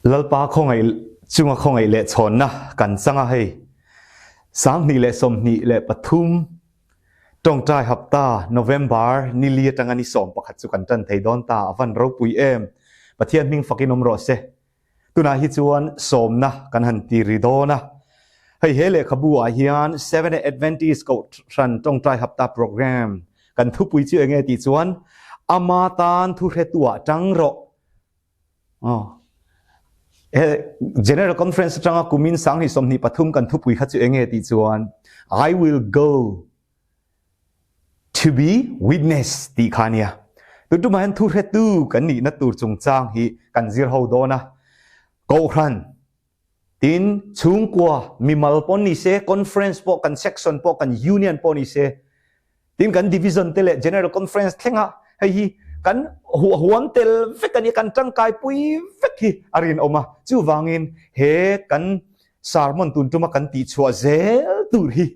Lalpa khawngaih chunga khawngaih leh chhawnna kan chang a hei. 2023 Tawngtai Hapta November nili atanga ni 11 chu kan tan thei dawn ta a van ropui em. Pathian hming fakin awm rawh se. Tunah hi chuan sawmna kan han ti ri dawn a. Hei he lehkhabu ah hian Seventh Adventist Kohhran Tawngtai Hapta Program kan thupui chu enge tih chuan Ama tan thuhretu ah tang rawh. He General Conference atanga kumin 2023 kan thupui kha chu enge tih chuan I will go to be witness tih kha nia. Tuntumah hian thuhretu kan nihna tur chungchang hi kan zir ho dawn a. Kohhran tin chhungkua mimal pawh ni se, conference pawh kan section pawh kan union pawh ni se, Tin kan division te leh general conference thlenga hei hi kan huam tel vek a ni, kan tangkai pui vek hi a rinawm a. Chuvangin he kan sermon tun tuma kan tihchhuah zel tur hi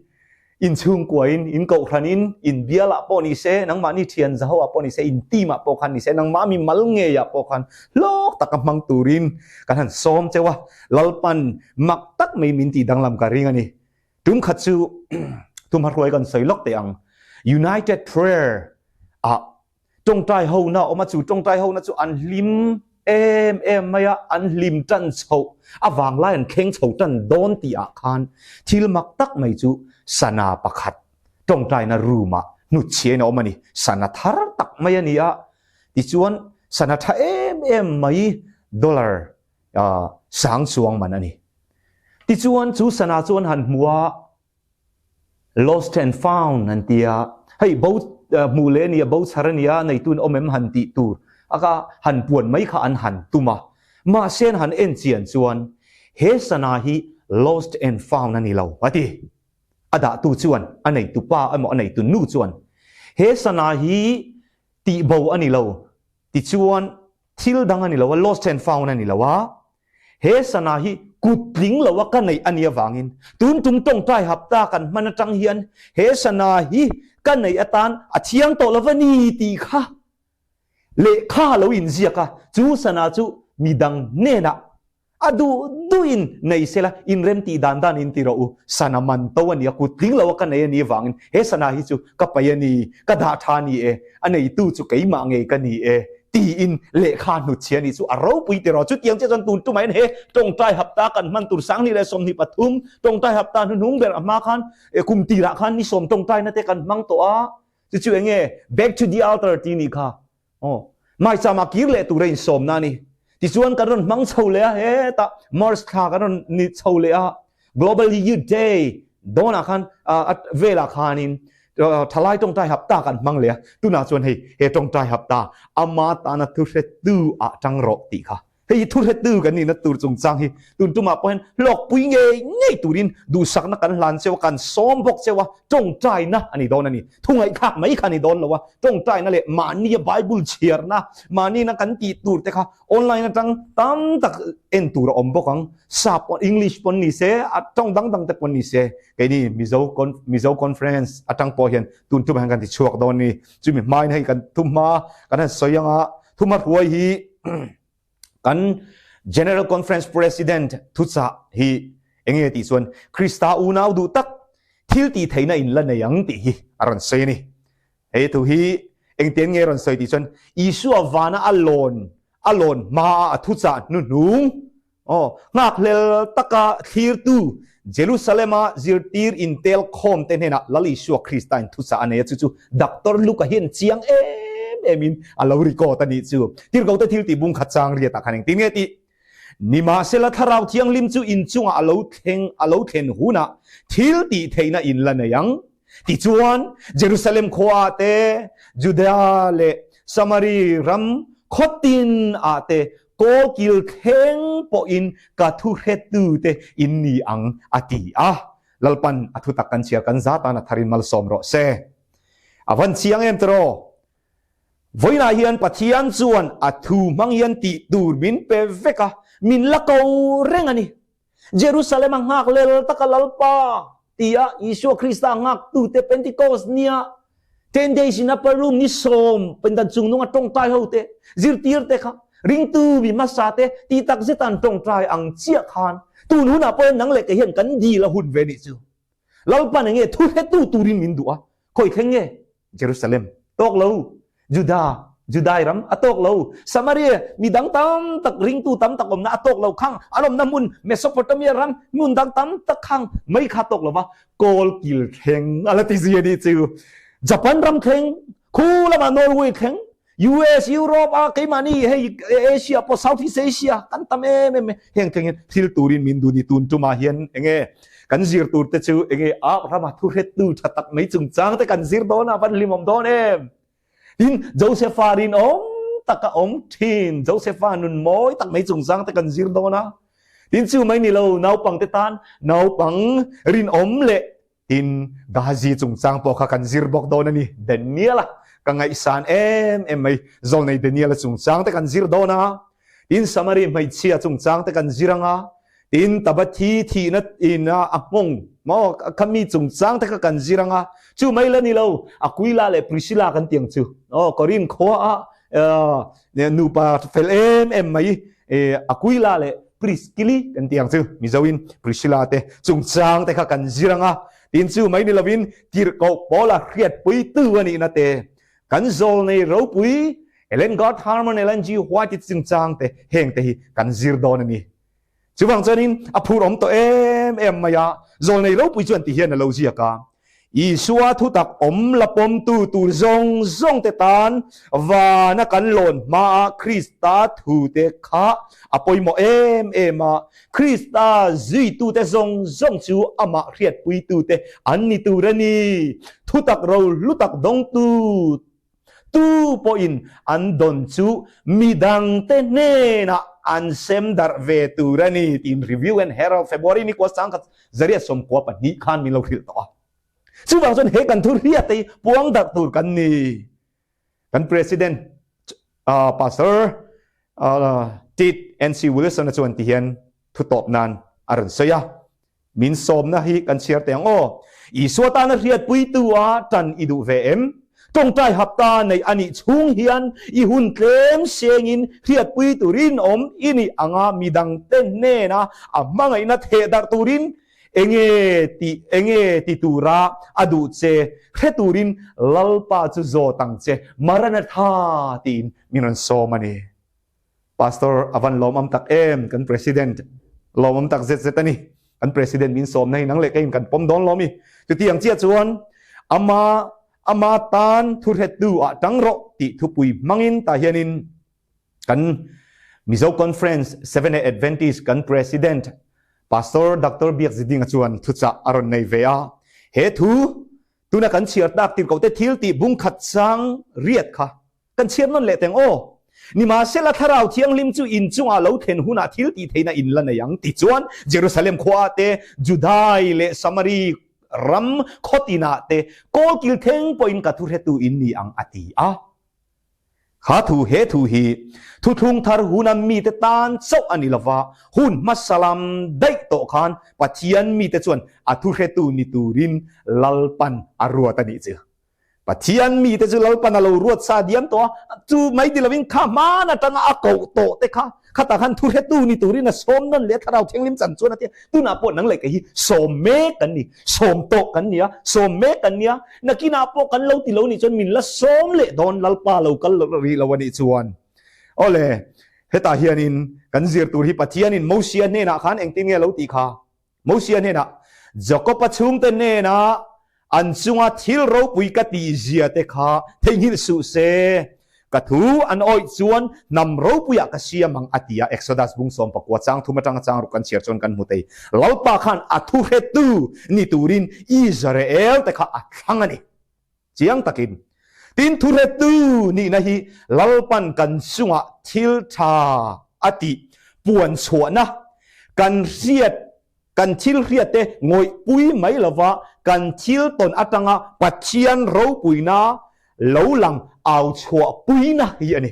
inchhungkuain, in kohhranin, in bialah pawh ni se, nangmahni thian zahoah pawh ni se, in team ah pawh khan ni se, nangmah mi mal ngeiah pawh khan hlawk taka hmang turin kan han sawm cheu a. Lalpan mak tak mai min tih danglam ka ring a ni. Tum khat chu tum hruai kan sawi lawk teh ang. United Prayer ah tawngtai ho na awm a, chu tawngtai ho na chu an hlim em em mai a, an hlim tan chho a vanglai an thleng chho tan dawn tih ah khan thil mak tak mai chu sana pakhat tawngtaina room ah hnutchhiain a awm a ni. Sana thar tak mai a ni a, tichuan sana tha em em mai dollar sang chuang man a ni. Tichuan chu sana chu an han hmu a, lost and found an ti a, hei bo hmuh leh a nia, bo chhar a nia, neitun awm em han tih tur aka han puan mai kha an han tum a. Mahse an han en chian chuan he sana hi lost and found a ni lo a ti. A dahtu chuan a neitu pa emaw a neitu nu chuan he sana hi tih bo a ni lo tichuan Thil dang a ni lo a, lost and found a ni lo a, he sana hi kut tling lo a ka neih a nih avangin tun tum tawngtai hapta kan hman atang hian he sana hi ka neih atan a thiang tawh lo va ni tih kha lehkha a lo inziak a, chu sana chu midang hnenah A duh duhin nei sela, inrem tih dan dan in ti rawh u. Sana man to a ni a, kut tling lo a ka nei a nih avangin he sana hi chu ka pai a ni, ka dah tha a ni e, a neitu chu keimah ngei ka ni e, tiin lehkha hnutchhia nih chu a ropui ti rawh. Chutiang chiah chuan tun tumah hian he tawngtai hapta kan hman tur 2023 tawngtai hapta hnuhnung ber a hma khan kum tirah khan ni sawm tawngtaina te kan hmang tawh a, chu chu enge back to the altar tih nih kha. Aw, maichama kir leh tura insawmna a ni. Tichuan kan rawn hmang chho leh a, hetah March thla kan rawn ni chho leh a, Global Youth Day dawnah khan velah khanin thalai tawngtai hapta kan hmang leh a, tunah chuan hei he tawngtai hapta ama tana thuhretu ah tang rawh tih kha. Hei hi thuhretu kan nihna tur chungchang hi tun tumah pawh hian hlawkpui ngei ngei turin duhsakna kan hlan cheu a, kan sawm bawk cheu a, tawngtaina a ni dawn a ni. Thu ngaihthlak mai kha a ni dawn lo a, tawngtaina leh mahnia Bible chhiarna, mahnina kan tih tur te kha online atang tam tak en tur a awm bawk ang. Sap pawh English pawn ni se, a tawng dang dang te pawn ni se, keini Mizo Mizo Conference atang pawh hian tun tumah hian kan ti chhuak dawn a ni. Chumi hmain hei kan thumhma kan han sawi ang a, thumhma hruai hi kan General Conference President thuchah hi enge tih chuan Krista unau duh tak thil tih theihna in la nei ang tih hi a rawn sawi a ni. Hei thu hi engtian nge rawn sawi tih chuan Isua vana a lawn a lawn hmaa a thuchah hnuhnung Aw, nghakhlel taka thlirtu Jerusalem-a zirtir intel khawmte hnenah Lal Isua Krista in thuchah a nei a, chu chu Doctor Luka hian chiang em emin a lo record a nih chu. Tirhkote thil tih bung khat chang riatah khan engtin nge tih? Nimahsela Thlarau Thianghlim chu inchungah a lo thleng a lo thlen hunah thil tih theihna in la nei ang. Tichuan, Jerusalem khuaah te, Judea leh Samari ram khawtin ah te Kawlkil thleng pawhin ka thuhrettute in ni ang, a ti a. Lalpan a thutak kan chhiar kan za tan a tharin malsawm rawh se. A van chiang em tiraw? Vawiinah hian Pathian chuan a thu hmang hian tih tur min pe vek a, min la ko reng a ni. Jerusalem a nghak lel taka Lalpa tia Isua Krista nghaktute Pentecost nia 10 days in upper room ni sawm pendan chungnunga tawngtai ho te zirtir te kha. Ringtu mi hmasa te ti tak zet an tawngtai ang chiah khan tun hunah pawh hian nang leh kei hian kan dil a hun ve nih chu. Lalpan enge thu hretu turin min duh a, khawi thleng nge? Jerusalem tawk lo, Juda, Judai ram a tawk lo, Samaria mi dang tam tak ringtu tam tak awmna a tawk lo khang, an awmna hmun Mesopotamia ram hmun dang tam tak khang mai kha tawk lo va, kawl kil thleng a la ti zia nih chu. Japan ram thleng, khu lamah Norway thleng, US, Europe a keimahni hei Asia pawh Southeast Asia kan tam em em heng thlengin thil turin min duh ni tun tumah hian enge kan zir tur te chu enge a rama thu hrettu tha tak mai chungchang te kan zir dawn a van hlimawm dawn em tin Josepha rinawm taka awm thin Josepha nun mawi tak mai chungchang te kan zir dawn a tin chu mai ni lo naupang te tan naupang rinawm leh Tin, Gahazi chungchang pawh kha kan zir bawk dawn a ni. Daniel-a ka ngaihsan em em mai. Zawlnei Daniel-a chungchang te kan zir dawn a. Tin, Samari hmeichhia chungchang te kan zir ang a. Tin, Tabathi thihna ina a nghawng maw kha mi chungchang te kha kan zir ang a. Chu mai la ni lo, Aquila leh Priscilla kan ti ang chu. Aw, Korinth khua ah nupa fel em em mai Aquila leh Priskili kan ti ang chu Mizoin Priscilla te chungchang te kha kan zir ang a, tin chu mai ni lovin tirhkoh Paula hriatpuitu a nihna te, kan zawlnei ropui Ellen Gard Harmon, Ellen G. White chungchang te heng te hi kan zir dawn a ni. Chuvang chuanin a phur awm tawh em em mai a, zawlnei ropui chuan ti hian a lo ziak a, Isua thutak awm la pawmtu tur zawng zawng te tan vana kan lawn hmaa Krista thute kha a pawimawh em em a, Krista zuitute zawng zawng chu amah hriatpuitute an ni tur a ni. Thutak rohlu tak dawngtu Tu pawhin an dawn chu midangte hnenah an sem darh ve tur a ni tiin Review and Herald February ni kua sangkhat zariat 92 khan min lo hrilh tawh a. Chuvang chuan he kan thu hriat te hi puang darh tur kan ni. Kan President Pastor Tit NC Wilson-a chuan ti hian thu tawp nan a rawn sawi a. Min sawmna hi kan chhiar teh ang aw. Isua tana hriatpuitu a tan i duh ve em? Tawngtai hapta neih a nih chhung hian i hun tlem sengin hriatpui turin awm i nih anga midangte hnena a hmangaihna theh darh turin enge tih enge ti tura a duh che hre turin Lalpa chu zawt ang che Maranatha tiin min rawn sawm a ni. Pastor a van lawmawm tak em kan President lawmawm tak zet zet a ni. Kan President min sawmna hi nang leh keiin kan pawm dawn lawm i. Chuti ang chiah chuan ama ama tan thuhrettu ah tang rawh tih thupui hmangin tah hianin kan Mizo Conference Seventh-day Adventist kan President Pastor Doctor Biakzidinga chuan thuchah a rawn nei ve a. He thu tuna kan chhiar tak tirhkohte thil tih bungkhat chang riat kha Kan chhiat nawn leh teng aw. Nimahsela Thlarau Thianghlim chu in chungah lo thlen hunah thil tih theihna in la nei ang ti chuan Jerusalem khuaah te, Judai leh Samari ram khaw tinah te kawlkil thleng pawhin ka thuhretu in ni ang a ti a. Kha thu he thu hi thuthlung thar huna mite tan chauh a ni lova, hun hmasa lam daih tawh khan Pathian mite chuan a thuhretu ni turin Lalpan a ruat a nih chu. Pathian mite chu Lalpan a lo ruat sa diam tawh a, chu mai ti lovin kha hman atanga a koh tawh te kha khatah khan thuhretu ni turin a sawm nawn leh a Thlarau Thianghlim chan chuan a ti a, tunah pawh nang leh kei hi sawm mek kan ni, sawm tawh kan ni a, sawm mek kan nia, nakinah pawh kan lo ti lo nih chuan min la sawm leh dawn Lalpa lo kal rih lo a nih chuan. Awle, hetah hianin kan zir tur hi Pathianin Mosia hnenah khan engtin nge a lo tih kha? Mosia hnenah, Jakob-a chhungte hnenah an chunga thil ropui ka tihzia te kha theihnghilh suh se, ka thu an awih chuan hnam ropuiah ka siam ang, a ti a. Exodus bung 19 chang thum atanga chang ruk kan chhiar chuan kan hmu thei. Lalpa khan a thuhretu ni turin Israel te kha a thlang a ni. Chiang takin, tin thuhretu nihna hi Lalpan kan chungah thil tha a tih puan chhuahna, kan hriat, kan thil hriatte ngawihpui mai lova kan thil tawn atanga Pathian ropuina lo lang au chhuahpuina hi a ni.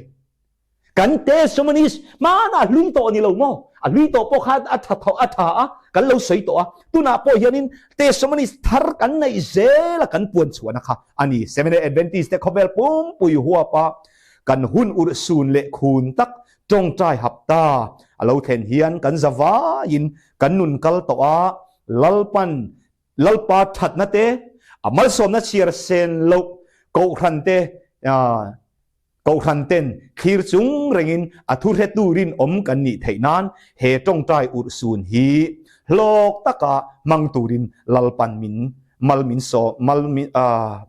Kan testimonies hmanah hlui tawh a ni lo maw? A hlui tawh pawh kha a tha tho a tha a, kan lo sawi tawh a. Tunah pawh hianin testimonies thar kan neih zel a kan puan chhuahna kha a ni. Seventh-day Adventist te khawvel pumpui huapa kan hun urhsun leh khun tak. Tawngtai hapta a lo thlen hian kan za vaiin kan nun kal tawh a, Lalpan Lalpa thatna te, a malsawmna chhiar sen loh Kohhran te Kohhran ten thlir chung rengin a thuhretu rinawm kan nih theih nan he tawngtai urhsun hi hlawk taka hmang turin Lalpan min mal min sawm mal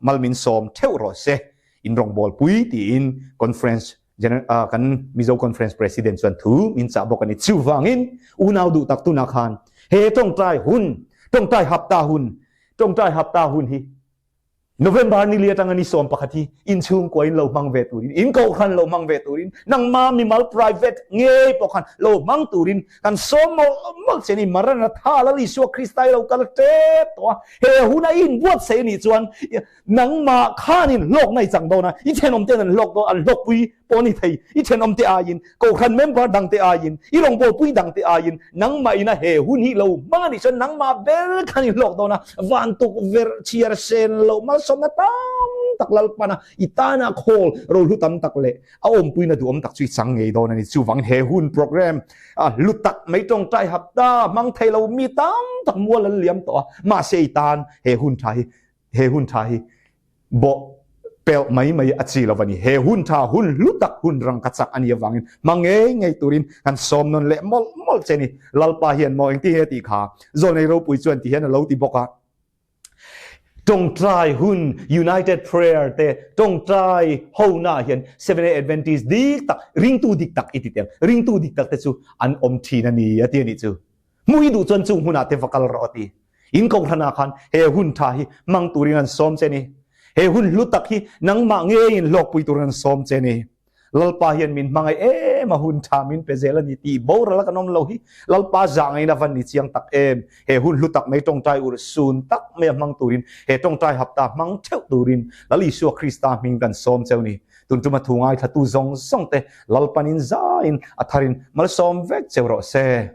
mal min sawm theuh rawh se. In rawngbawlpui tiin conference kan Mizo Conference President chuan thu min chah bawk a ni. Chuvangin unau duh tak tunah khan he tawngtai hun, tawngtai hapta hun, tawngtai hapta hun hi November ni li atanga ni 11 hi inchhungkua in lo hmang ve turin, in kohhran lo hmang ve turin, nangma mimal private ngei pawh khan lo hmang turin kan sawm mawlh mawlh che ni. Maranatha Lal Isua Krista i lo kal tep tawh a, he huna i inbuatsaih anih chuan Nangmah khanin hlawkna i chang dawn a, i thenawmte'n an hlawk dawn, an hlawkpui pawh ni thei. I thenawmte aiin, kohhran member dangte aiin, i rawngbawlpui dangte aiin nangmah ina he hun hi lo hmang a nih chuan nangmah ber khan i hlawk dawn a, van tukverh chhiar sen loh malsawmna tam tak Lalpana i tana khawl rohlu tam tak leh a awmpuina duhawm tak chu i chang ngei dawn a ni. Chuvangin he hun program a hlu tak mai tawngtai hapta hmang thei lo mi tam tak mual an liam tawh a, mahse i tan he hun tha hi He hun tha hi bawh pelh mai mai a chi lo a ni. He hun tha, hun hlu tak, hun rangka chak a nih avangin hma ngei ngei turin kan sawm nawn leh mawlh mawlh che ni. Lalpa hian maw engti nge tih kha Zawlnei ropui chuan ti hian a lo ti bawk a. Tawngtai hun, United Prayer te tawngtai hona ah hian Seventh-day Adventist dik tak, ringtu dik tak i ti tel, ringtu dik tak te chu an awm thin a ni a ti a nih chu. Hmuh i duh chuan chung hmunah te va kal rawh a ti. In kohhran ah khan he hun tha hi hmang turin an sawm che ni. He hun hlu tak hi nangmah ngeiin hlawkpui turin an sawm che ni. Lalpa hian min hmangaih em a hun tha min pe zel a ni tih boral a kan awm lo hi Lalpa zah ngeiin a van ni chiang tak em. He hun hlu tak mai tawngtai ur sun tak mai a hmang turin he tawngtai hapta hmang theuh turin Lal Isua Krista hming kan sawm cheu ni. Tun tuma thu ngaithlatu zawng zawng te Lalpanin zaiin a tharin malsawm vek cheu rawh se.